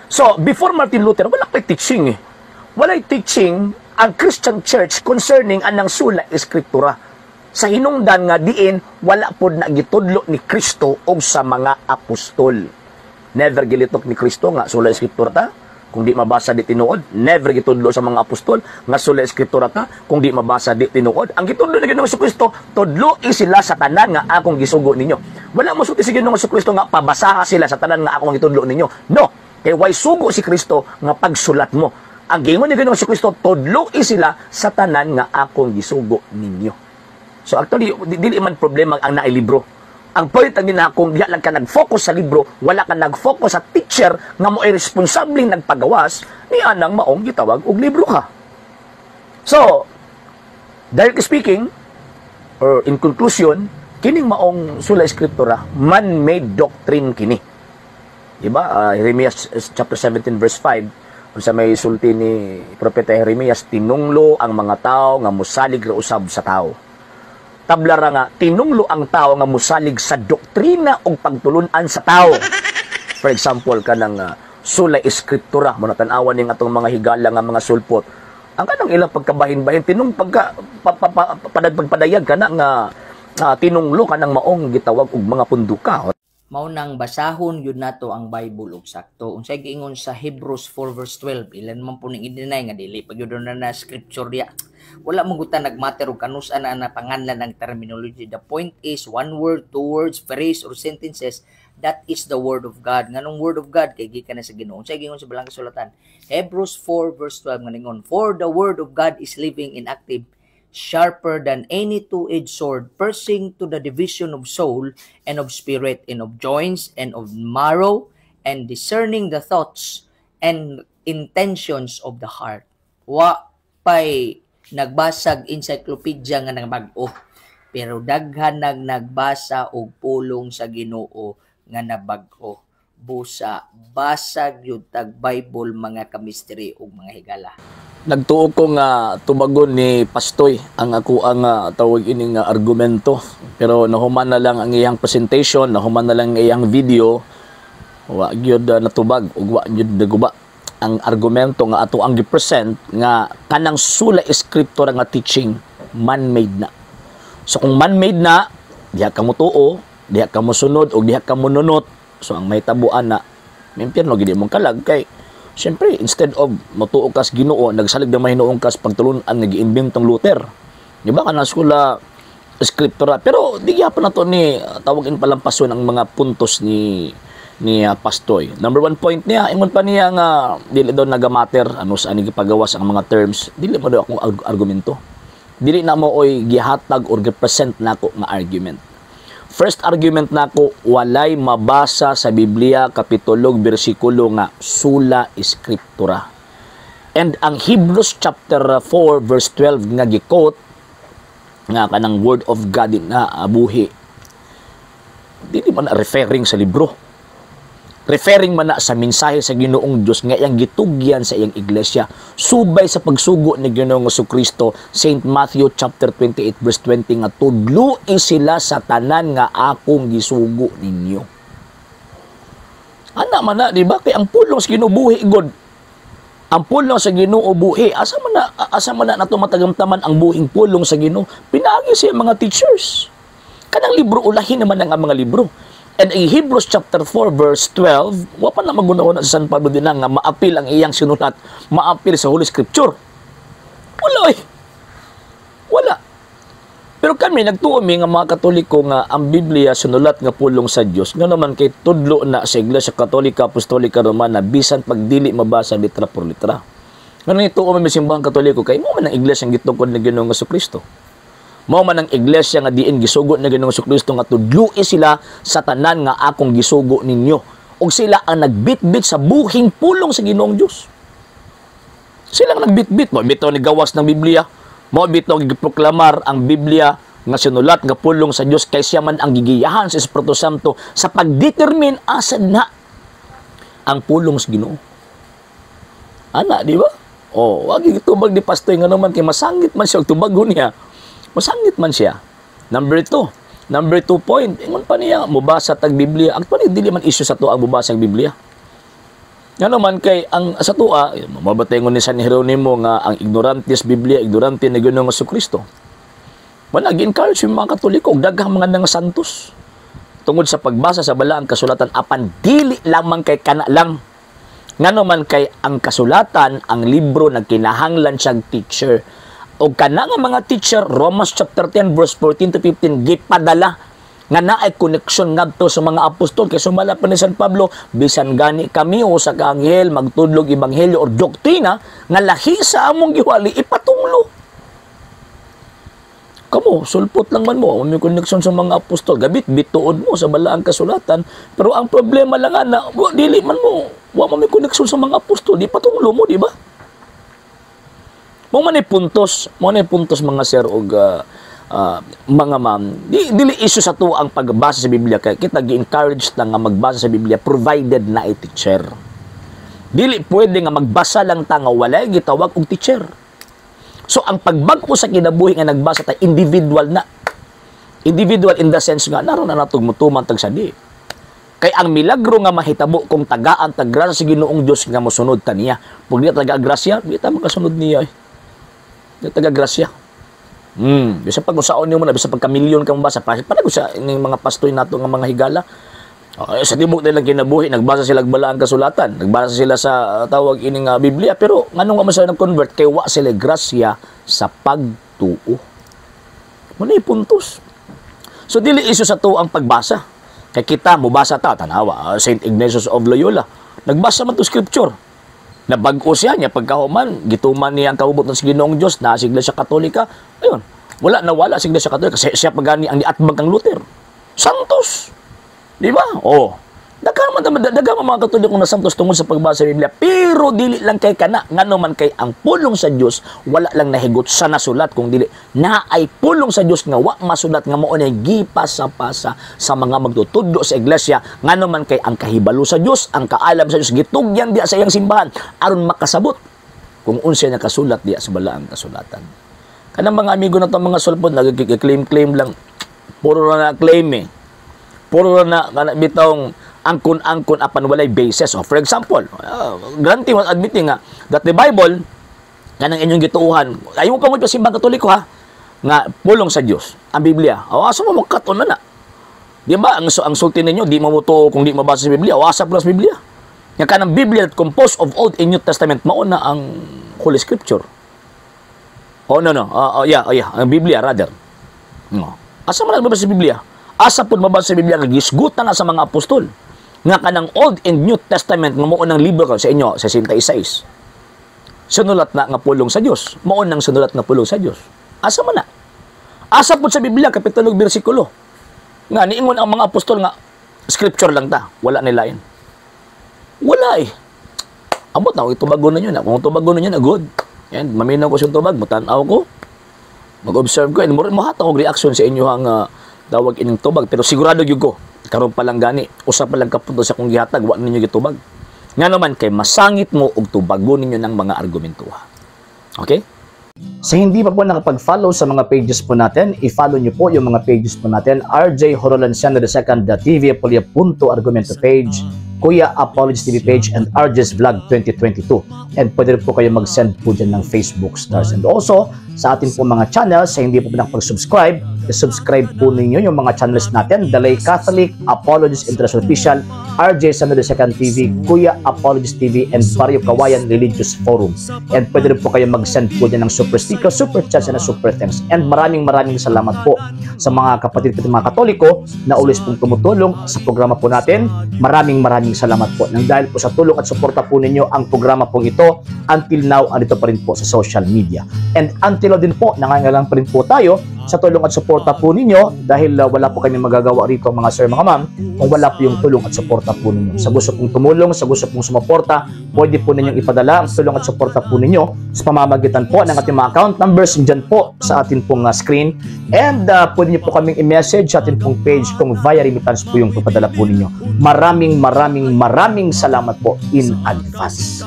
So, before Martin Luther, wala pa'y teaching eh. Walay teaching ang Christian Church concerning anang sola scriptura. Sa hinungdan nga diin wala pod na gitudlo ni Kristo og sa mga apostol. Never gilitok ni Kristo nga sola scriptura ta kung di mabasa, di tinuod. Never gitudlo sa mga apostol nga sola scriptura ta kung di mabasa, di tinuod. Ang gitudlo ni Ginoong Kristo, tudloi sila sa tanan nga akong gisugo ninyo. Wala mo sulti si Ginoong Kristo nga pabasaha sila sa tanan nga akong gitudlo ninyo. No, kay way sugo si Kristo nga pagsulat mo. Ang giingon ni Ginoong Kristo, tudloi sila sa tanan nga akong gisugo ninyo. So actually, dili man problema ang nailibro. Ang point ang gina, kung diha lang ka nag-focus sa libro, wala ka nag-focus sa teacher nga mo ay responsabling nagpagawas ni anang maong gitawag og libro ka. So, directly speaking, or in conclusion, kining maong sola scriptura, man-made doctrine kini. Diba? Jeremiah chapter 17 verse 5, unsa may sulti ni Propeta Jeremias? Tinunglo ang mga tao nga musalig ra usab sa tao. Tabla ra nga tinunglo ang tao nga musalig sa doktrina og pagtulunan sa tao. For example, kanang sola scriptura mo na, tan-awan ning atong mga higala nga mga sulpot. Ang kanang ilang pagkabahin-bahin tinung pagka pa, pa, pa, pagpadayag kana nga tinunglo kanang maong gitawag og mga punduka. Mao nang basahon yun nato ang Bible og sakto. Unsay giingon sa Hebrews 4 verse 12? Ilan man po ning i-deny nga dili pag yun na na scripture diya. Wala mo guta nagmatter og kanus-a na na panganlan ng terminology. The point is one word, two words, phrase or sentences, that is the word of God. Nganong word of God? Kay gikan na sa Ginoo. Unsay giingon sa Balang Kasulatan? Hebrews 4 verse 12 nga ningon, "For the word of God is living and active, sharper than any two-edged sword, piercing to the division of soul and of spirit, and of joints and of marrow, and discerning the thoughts and intentions of the heart." Wa pay nagbasag encyclopedia nga nang bag-o. Pero daghan nag nagbasa og pulong sa Ginoo nga nabag-o. Busa basag yun tag Bible, mga kamisteri ug mga higala. Nagtuo ko nga tubagon ni Pastoy ang ako ang tawag ini nga argumento, pero nahuman na lang ang iyang presentation, nahuman na lang ang iyang video, wa gyud natubag ug wa gyud naguba ang argumento nga ato ang gi-present nga kanang sola scriptura nga teaching, man-made na. So kung man-made na, diha ka mo tuo, diha ka mo sunod o diha ka mo nunot. So ang may tabuan na mimpyerno gid imong kalag kay siyempre, instead of motuo kas Ginoo, nagsalig na mahinuong kas pagtulun-an nga giimbentong Luther. Di ba kanang sola scriptura? Pero di gyapon na to ni tawagin palampason ang mga puntos ni Pastoy. Number one point niya, ingon pa niya nga dili daw nagamatter ano sa ani gipagawas ang mga terms. Dili mo daw akong argumento. Dili na mo oy gihatag or gipresent nako nga argument. First argument nako, walay mabasa sa Biblia kapitulo bersikulo nga sola scriptura. And ang Hebrews chapter 4 verse 12 nga gi-quote nga kanang word of God na buhi, dili man na referring sa libro. Referring man na sa mensahe sa Ginoong Dios nga iyang gitugyan sa iyang iglesia subay sa pagsugo ni Ginoong Kristo, St. Matthew chapter 28 verse 20, nga tudloi sila sa tanan nga akong gisugo ninyo. Ana man na, di ba? Kay ang pulong sa Ginoo buhi god. Ang pulong sa Ginoo buhi. Asa man na nato matagamtaman ang buhing pulong sa Ginoo? Pinaagi sa mga teachers. Kanang libro, ulahin naman ang mga libro. And in Hebrews chapter 4 verse 12, wa pa na maguna sa San Pablo din nga maapil ang iyang sinulat, maapil sa Holy Scripture. Wala eh. Wala. Pero kami, nagtuo mi nga mga Katoliko nga ang Biblia sinulat nga pulong sa Dios, nga naman kay tudlo na sa Iglesia Katolika Apostolika Romana bisan pag dili mabasa litra por litra. Ngano ituo mi simbahang Katoliko? Kay mo man ang iglesia ang gitukod ni Ginoong Kristo. Mao man ang iglesia nga diin gisugo ni Ginoong Kristo nga tudloi sila sa tanan nga akong gisugo ninyo. Ug sila ang nagbitbit sa buhing pulong sa Ginoong Dios. Sila ang nagbitbit. Mao bitaw ni gawas ng Biblia. Mao bitaw giproklamar ang Biblia nga sinulat nga pulong sa Dios kay siya man ang gigiyahan sa Espiritu Santo sa pagdetermine asa na ang pulong sa Ginoo. Ana, di ba? Oh, wag gitubag ni Pastoy nga naman kay masangit man siya og tubagon niya. Masangit man siya. Number two. Number two point. Ingon pa niya, mubasa tag Biblia. Actually, dili man issue sa to ang mubasa ang Biblia. Nga naman kay ang sa tua, mabatay ni San Jeronimo nga ang ignorante sa Biblia, ignorante ni Ginoong Kristo. Wala gi-encourage yung mga Katoliko og daghang mga nang santos tungod sa pagbasa sa Balaang Kasulatan, apan dili lamang kay kana lang. Ngano man kay ang kasulatan, ang libro, nagkinahanglan siyang teacher. O kana nga mga teacher, Romans chapter 10 verse 14 to 15, gipadala nga naay connection ngadto sa mga apostol, kay sumala pa ni San Pablo, bisan gani kami o sa kaanghel magtudlog ebanghelyo or doktrina nga lahi sa among giwali, ipatunglo. Kamo, sulpot lang man mo, may connection sa mga apostol, gabit bituod mo sa Balaang Kasulatan, pero ang problema lang nga na, wa, dili man mo, wa man may connection sa mga apostol, di patunglo mo, di ba? Mo man puntos, mga sir og mga ma'am, di, dili issue sa to ang pagbasa sa Biblia kay kita gi-encourage na nga magbasa sa Biblia provided na teacher. Dili pwede nga magbasa lang ta nga walay gitawag og teacher. So ang pagbag-o sa kinabuhi nga nagbasa ta, individual na. Individual in the sense nga naron na natog mutuman tag sadi. Kay ang milagro nga mahitabo kung tagaan tag grasya sa Ginoong Dios nga mosunod ta niya. Pag di taga grasya, di ta makasunod niya eh. Di taga grasya. Bisa pag usaon nimo na, bisa pagka milyon ka mabasa, para sa ining mga pastoy nato nga mga higala. Okay, sa tibok nilang kinabuhi, nagbasa sila og Balaang Kasulatan, nagbasa sila sa tawag ining Biblia, pero nganong wa man sila nag-convert? Kay wa sila grasya sa pagtuo. Muna puntos. So dili issue sa tuo ang pagbasa. Kay kita mobasa ta, tanawa, Saint Ignatius of Loyola. Nagbasa man to scripture. Nabag-o siya niya pagkahuman, gituman niya ang kabubut ng Ginoong Dios na sa Iglesia Katolika. Ayun, wala na wala sa Iglesia Katolika kasi siya pagani ang niatbang kang Luther. Santos. Di ba? Oh. Daghan man daghan man mga Katoliko na santos tungod sa pagbasa sa Biblia, pero dili lang kay kana. Ngano man kay ang pulong sa Dios wala lang nahigot sa nasulat, kung dili na ay pulong sa Dios nga wa masulat nga mao na gipasa-pasa sa mga magtutudlo sa iglesia. Ngano man kay ang kahibalo sa Dios, ang kaalam sa Dios, gitugyan diya sa iyang simbahan aron makasabot kung unsay nakasulat diya sa Balaang Kasulatan. Kanang mga amigo na to, mga sulpod, nagki-claim-claim lang, puro na claim eh. Puro na kana bitong angkon-angkon apan walay basis. Oh, for example, granting was admitting nga that the Bible, kanang inyong gituuhan, ayaw ka mo pa simbang Katoliko ha, nga pulong sa Dios ang Biblia. O asa mo magkaton na na? Di ba ang so, ang sulti ninyo, di mo mo kung di mabasa sa Biblia, o asa plus Biblia? Nga kanang Biblia that composed of Old and New Testament mao na ang Holy Scripture. Oh no. Oh, yeah, oh yeah, ang Biblia rather. No. Asa man mabasa sa Biblia? Asa pud mabasa sa Biblia nga gisgutan na sa mga apostol nga kanang Old and New Testament nga mao nang libro sa inyo 66 sinulat na nga pulong sa Dios, mao nang sinulat nga pulong sa Dios? Asa man na? Asa pud sa Biblia, kapitulo, bersikulo, nga niingon ang mga apostol nga scripture lang ta, wala ni lain? Wala eh. Amot na itubagon ninyo na. Kung tubagon ninyo na, good. And maminaw ko sa tubag, mutan-aw ko, mag-observe ko and mo mohatag og reaction sa inyo ang tawag ining tubag, pero sigurado gyud ko karon pa lang gani, usa pa lang ka punto sa akong gihatag, wa ninyo gitubag. Nga naman kay masangit mo og tubagon ninyo ng mga argumento. Okay? Sa hindi pa po nakapag-follow sa mga pages po natin, i-follow nyo po yung mga pages po natin. RJ Horolanciano II TV, Apolia Punto Argumento page, Kuya Apologies TV page, and RJ's Vlog 2022. And pwede rin po kayo mag-send po dyan ng Facebook stars. And also, sa atin po mga channels, sa hindi po nakapag-subscribe, i-subscribe po ninyo yung mga channels natin: The Catholic, Apologies International Official, RJ Samuel II TV, Kuya Apologies TV, and Barrio Kawayan Religious Forum. And pwede rin po kayo mag-send po dyan ng super sticker, super chats, and super thanks. And maraming maraming salamat po sa mga kapatid ko, mga Katoliko na always pong tumutulong sa programa po natin. Maraming maraming salamat po. Nang dahil po sa tulong at suporta po ninyo, ang programa pong ito until now andito pa rin po sa social media. And until now din po, nangangailangan pa rin po tayo sa tulong at suporta po ninyo dahil wala po kami magagawa rito, mga sir, mga ma'am, kung wala po yung tulong at suporta po ninyo. Sa gusto pong tumulong, sa gusto pong sumuporta, pwede po ninyong ipadala ang tulong at suporta po ninyo sa pamamagitan po ng ating mga account numbers dyan po sa atin pong screen. And pwede niyo po kaming i-message sa atin pong page kung via remittance po yung papadala po ninyo. Maraming maraming maraming salamat po in advance.